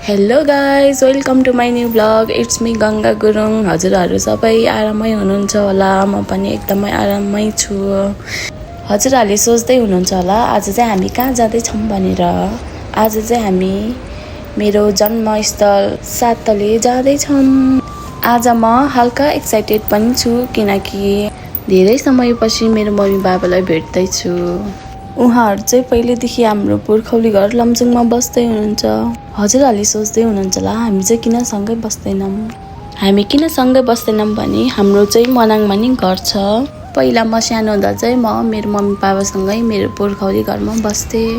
Hello guys, welcome to my new blog. It's me Ganga Gurung. हजुरहरू सबै आरामै हुनुहुन्छ होला, म पनि एकदमै आरामै छु। हजुरहरूले सोच्दै हुनुहुन्छ होला आज चाहिँ हामी कहाँ जाँदैछौँ भनेर। आज चाहिँ हामी मेरो जन्मस्थल सातले जाँदैछौँ। आज म हल्का एक्साइटेड पनि छु किनकि धेरै समयपछि मेरो मम्मी बाबालाई भेट्दैछु। उहाँहरू चाहिँ पहिलेदेखि हाम्रो पुर्खौली घर लमजुङमा बस्दै हुनुहुन्छ। हजुरहरूले सोच्दै हुनुहुन्छ होला हामी चाहिँ किन सँगै बस्दैनौँ। हामी किन सँगै बस्दैनौँ भने हाम्रो चाहिँ मनाङमा नि घर छ। पहिला म सानो हुँदा चाहिँ म मेरो मम्मी बाबासँगै मेरो पुर्खौली घरमा बस्थेँ।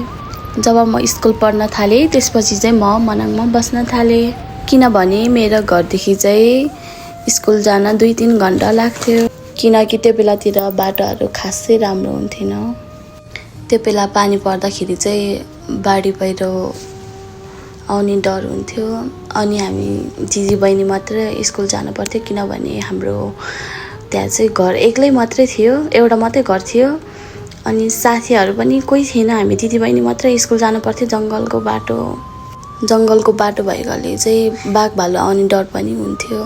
जब म स्कुल पढ्न थालेँ त्यसपछि चाहिँ म मनाङमा बस्न थालेँ किनभने मेरो घरदेखि चाहिँ स्कुल जान 2-3 घन्टा लाग्थ्यो किनकि त्यो बेलातिर बाटोहरू खासै राम्रो हुन्थेन। त्यो बेला पानी पर्दाखेरि चाहिँ बाढी पहिरो आउने डर हुन्थ्यो अनि हामी दिदी बहिनी मात्र स्कुल जानु पर्थ्यो किनभने हाम्रो त्यहाँ चाहिँ घर एक्लै मात्रै थियो, एउटा मात्रै घर थियो अनि साथीहरू पनि कोही थिएन। हामी दिदी बहिनी मात्रै स्कुल जानु पर्थ्यो। जङ्गलको बाटो भएकाले चाहिँ बाघ भालु आउने डर पनि हुन्थ्यो।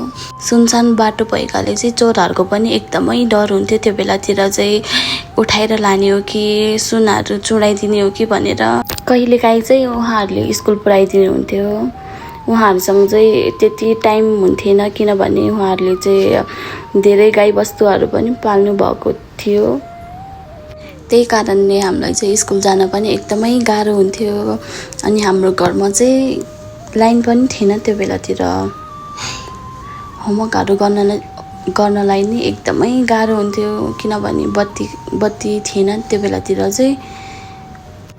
सुनसान बाटो भएकाले चाहिँ चोरहरूको पनि एकदमै डर हुन्थ्यो। त्यो बेलातिर चाहिँ उठाएर लाने हो कि सुनहरू चुडाइदिने हो कि भनेर कहिलेकाहीँ चाहिँ उहाँहरूले स्कुल पुऱ्याइदिनु हुन्थ्यो। उहाँहरूसँग चाहिँ त्यति टाइम हुन्थेन किनभने उहाँहरूले चाहिँ धेरै गाई बस्तुहरू पनि पाल्नु भएको थियो। त्यही कारणले हामीलाई चाहिँ स्कुल जान पनि एकदमै गाह्रो हुन्थ्यो अनि हाम्रो घरमा चाहिँ लाइन पनि थिएन। त्यो बेलातिर होमवर्कहरू गर्नलाई नि एकदमै गाह्रो हुन्थ्यो किनभने बत्ती थिएन त्यो बेलातिर चाहिँ।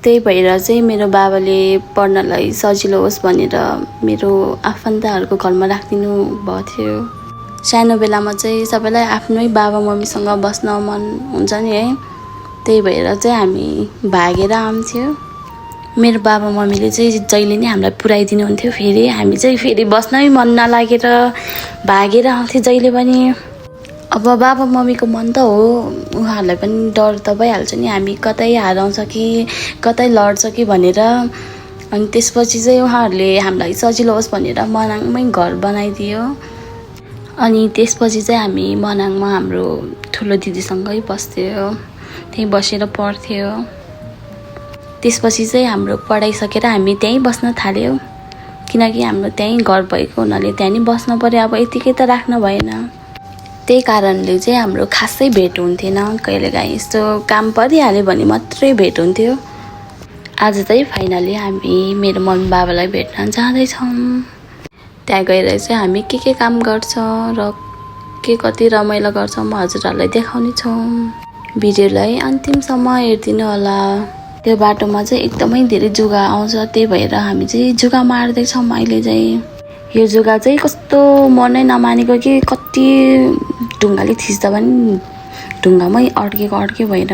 त्यही भएर चाहिँ मेरो बाबाले पढ्नलाई सजिलो होस् भनेर मेरो आफन्तहरूको घरमा राखिदिनु भएको थियो। सानो बेलामा चाहिँ सबैलाई आफ्नै बाबा मम्मीसँग बस्न मन हुन्छ नि है, त्यही भएर चाहिँ हामी भागेर आउँथ्यौँ। मेरो बाबा मम्मीले चाहिँ जहिले नै हामीलाई पुऱ्याइदिनु हुन्थ्यो। फेरि हामी चाहिँ फेरि बस्नै मन नलागेर भागेर आउँथ्यौँ जहिले पनि। अब बाबा मम्मीको मन त हो, उहाँहरूलाई पनि डर त भइहाल्छ नि हामी कतै हराउँछ कि कतै लड्छ कि भनेर। अनि त्यसपछि चाहिँ उहाँहरूले हामीलाई सजिलो होस् भनेर मनाङमै घर बनाइदियो अनि त्यसपछि चाहिँ हामी मनाङमा हाम्रो ठुलो दिदीसँगै बस्थ्यौँ, त्यहीँ बसेर पढ्थ्यौँ। त्यसपछि चाहिँ हाम्रो पढाइ सकेर हामी त्यहीँ बस्न थाल्यौँ किनकि हाम्रो त्यहीँ घर भएको हुनाले त्यहाँ नि बस्न पर्यो। अब यतिकै त राख्न भएन। त्यही कारणले चाहिँ हाम्रो खासै भेट हुन्थेन। कहिलेकाहीँ यस्तो काम परिहाल्यो भने मात्रै भेट हुन्थ्यो। आज चाहिँ फाइनली हामी मेरो मम्मी बाबालाई भेट्न जाँदैछौँ। त्यहाँ गएर चाहिँ हामी के काम गर्छ र के कति रमाइलो गर्छ म हजुरहरूलाई देखाउने छौँ। भिडियोलाई अन्तिमसम्म हेरिदिनु होला। त्यो बाटोमा चाहिँ एकदमै धेरै जुगा आउँछ, त्यही भएर हामी चाहिँ जुगा मार्दैछौँ। अहिले चाहिँ यो जुगा चाहिँ कस्तो मनै नमानेको कि कति ढुङ्गाले थिच्दा पनि ढुङ्गामै अड्के भएर।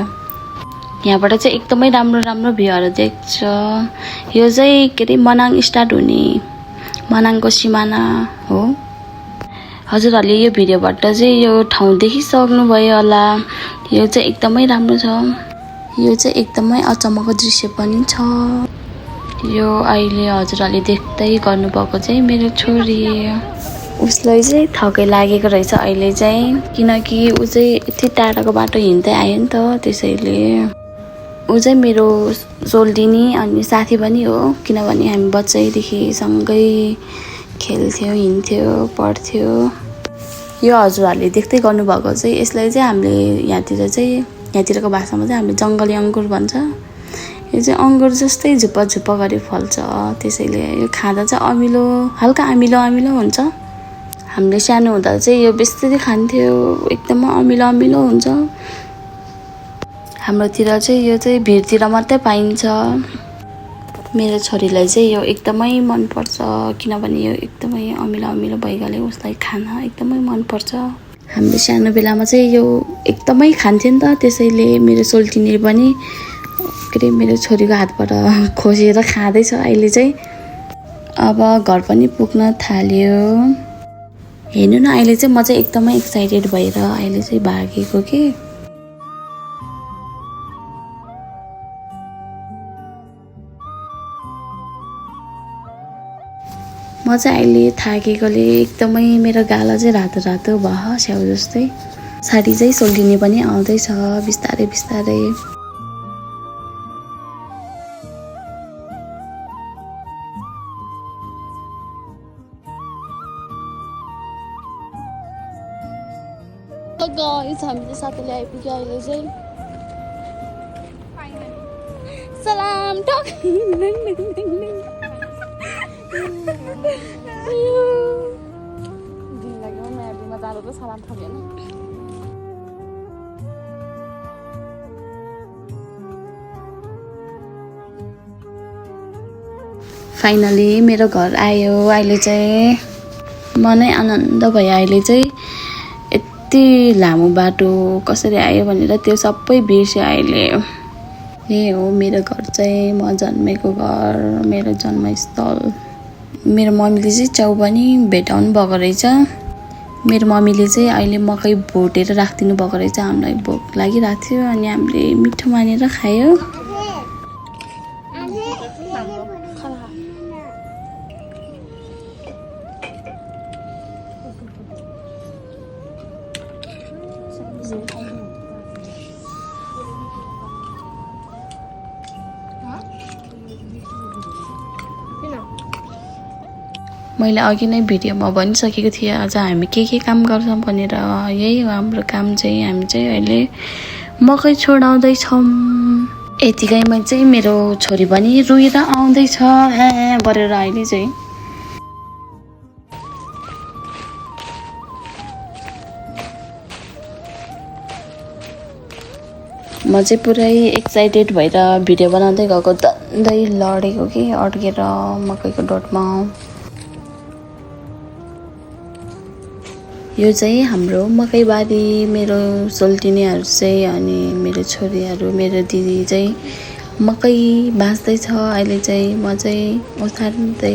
यहाँबाट चाहिँ एकदमै राम्रो भ्यूहरू देख्छ। यो चाहिँ के अरे मनाङ स्टार्ट हुने मनाङको सिमाना हो। हजुरहरूले यो भिडियोबाट चाहिँ यो ठाउँ देखिसक्नुभयो होला। यो चाहिँ एकदमै राम्रो छ। यो चाहिँ एकदमै अचम्मको दृश्य पनि छ। यो अहिले हजुरहरूले देख्दै गर्नुभएको चाहिँ मेरो छोरी। उसलाई चाहिँ थकै लागेको रहेछ अहिले चाहिँ किनकि ऊ चाहिँ यति टाढाको बाटो हिँड्दै आयो नि त, त्यसैले ऊ चाहिँ मेरो सोल्टिनी अनि साथी पनि हो किनभने हामी बच्चैदेखि सँगै खेल्थ्यौँ, हिँड्थ्यौँ, पढ्थ्यौँ। यो हजुरहरूले देख्दै गर्नुभएको चाहिँ यसलाई चाहिँ हामीले यहाँतिरको भाषामा चाहिँ हामीले जङ्गली अङ्गुर भन्छ। यो चाहिँ अङ्गुर जस्तै झुप्पा गरी फल्छ, त्यसैले यो खाँदा चाहिँ हल्का अमिलो हुन्छ। हामीले सानो हुँदा चाहिँ यो बेसी खान्थ्यो, एकदमै अमिलो हुन्छ। हाम्रोतिर चाहिँ यो चाहिँ भिरतिर मात्रै पाइन्छ। मेरो छोरीलाई चाहिँ यो एकदमै मनपर्छ किनभने यो एकदमै अमिलो भएकाले उसलाई खान एकदमै मनपर्छ। हामीले सानो बेलामा चाहिँ यो एकदमै खान्थ्यो नि त, त्यसैले मेरो सोल्टिनीले पनि के अरे मेरो छोरीको हातबाट खोसेर खाँदैछ। अहिले चाहिँ अब घर पनि पुग्न थाल्यो। हेर्नु न अहिले चाहिँ म चाहिँ एकदमै एक्साइटेड भएर अहिले चाहिँ भागेको कि। म चाहिँ अहिले थाकेकोले एकदमै मेरो गाला चाहिँ रातो रातो भयो स्याउ जस्तै। साडी चाहिँ सोल्टिने पनि आउँदैछ बिस्तारै बिस्तारै। गाइस हामीले साथीले आइपुग्यो अहिले चाहिँ। सलाम टक दिन लाग्यो नयाँ दिनमा जाँदा त सलाम ठगेन। फाइनली मेरो घर आयो। अहिले चाहिँ मनै आनन्द भयो। अहिले चाहिँ यति लामो बाटो कसरी आयो भनेर त्यो सबै बिर्स्यो अहिले। यही हो मेरो घर चाहिँ, म जन्मेको घर, मेरो जन्मस्थल। मेरो मम्मीले चाहिँ च्याउ पनि भेटाउनु भएको रहेछ। मेरो मम्मीले चाहिँ अहिले मकै भुटेर राखिदिनु भएको रहेछ। हामीलाई भोक लागिरहेको थियो अनि हामीले मिठो मानेर खायो। मैले अघि नै भिडियोमा भनिसकेको थिएँ आज हामी के काम गर्छौँ भनेर। यही हो हाम्रो काम चाहिँ। हामी चाहिँ अहिले मकै छोडाउँदैछौँ। यतिकैमा चाहिँ मेरो छोरी पनि रुएर आउँदैछ गरेर अहिले चाहिँ। म चाहिँ पुरै एक्साइटेड भएर भिडियो बनाउँदै गएको दन्दै लडेको कि अड्केर मकैको डोटमा। यो चाहिँ हाम्रो मकैबारी। मेरो सोल्टिनेहरू चाहिँ अनि मेरो छोरीहरू मेरो दिदी चाहिँ मकै बाँच्दैछ अहिले चाहिँ। म चाहिँ ओसार्दै।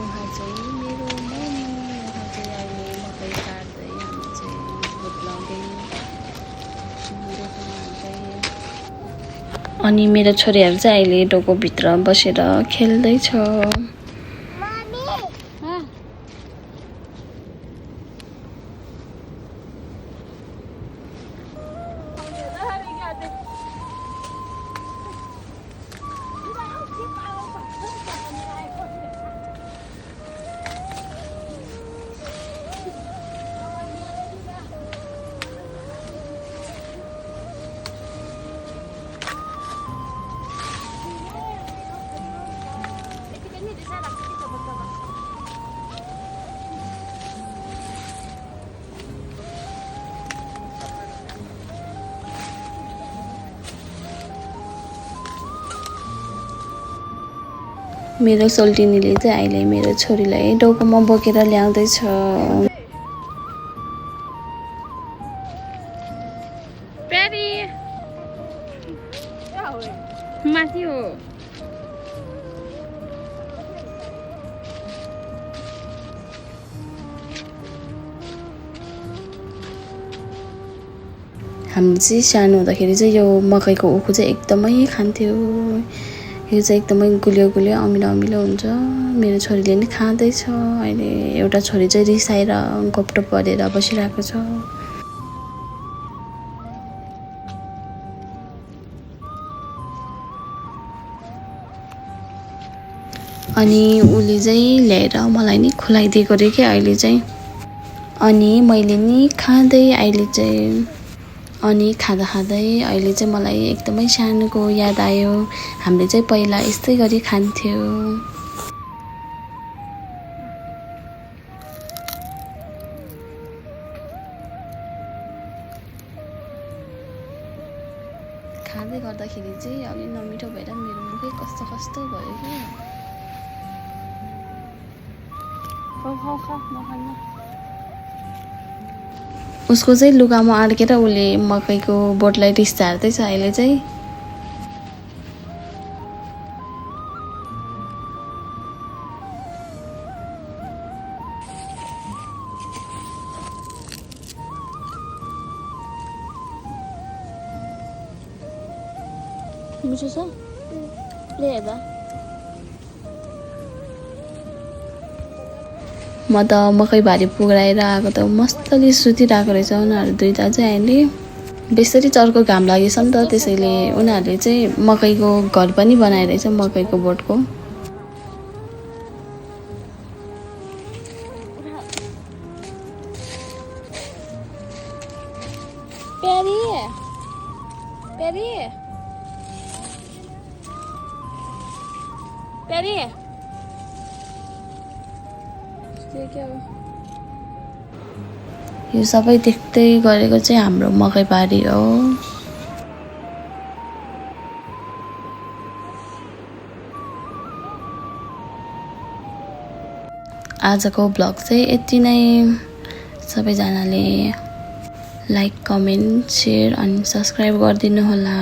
उहाँ चाहिँ मेरो मम्मी, उहाँ चाहिँ अहिले मकै काट्दै, हामी चाहिँ भुत्लाउँदै डोकोमा हाल्दै। अनि मेरो छोरीहरू चाहिँ अहिले डोकोभित्र बसेर खेल्दैछ। मेरो सोल्टिनीले चाहिँ अहिले मेरो छोरीलाई डोकोमा बोकेर ल्याउँदैछ। प्यारी माथि हो। हामी चाहिँ सानो हुँदाखेरि चाहिँ यो मकैको उखु चाहिँ एकदमै खान्थ्यो। यो चाहिँ एकदमै गुलियो गुलियो अमिलो अमिलो हुन्छ। मेरो छोरीले नि खाँदैछ। अहिले एउटा छोरी चाहिँ रिसाएर गोप्टो परेर बसिरहेको छ। अनि उसले चाहिँ ल्याएर मलाई नि खुलाइदिएको रे के अहिले चाहिँ। अनि मैले नि खाँदै अहिले चाहिँ अनि खाँदा खाँदै अहिले चाहिँ मलाई एकदमै सानोको याद आयो। हामीले चाहिँ पहिला यस्तै गरी खान्थ्यो। खाँदै गर्दाखेरि चाहिँ अलि नमिठो भएर मेरो मुखै कस्तो कस्तो भयो कि। उसको चाहिँ लुगामा अड्केर उसले मकैको बोटलाई रिस झार्दैछ अहिले चाहिँ। मिठो छ। ले हेर्दा म त मकै भारी पुगाएर आएको त मस्तले सुतिरहेको रहेछ उनीहरू दुईटा चाहिँ अहिले बेसरी चर्को घाम लागेछ नि त त्यसैले उनीहरूले चाहिँ मकैको घर पनि बनाइरहेछ मकैको बोटको प्यारी प्यारी प्यारी यो सबै देख्दै गरेको चाहिँ हाम्रो मकैबारी हो आजको ब्लग चाहिँ यति नै सबैजनाले लाइक कमेन्ट शेयर अनि सब्स्क्राइब गरिदिनु होला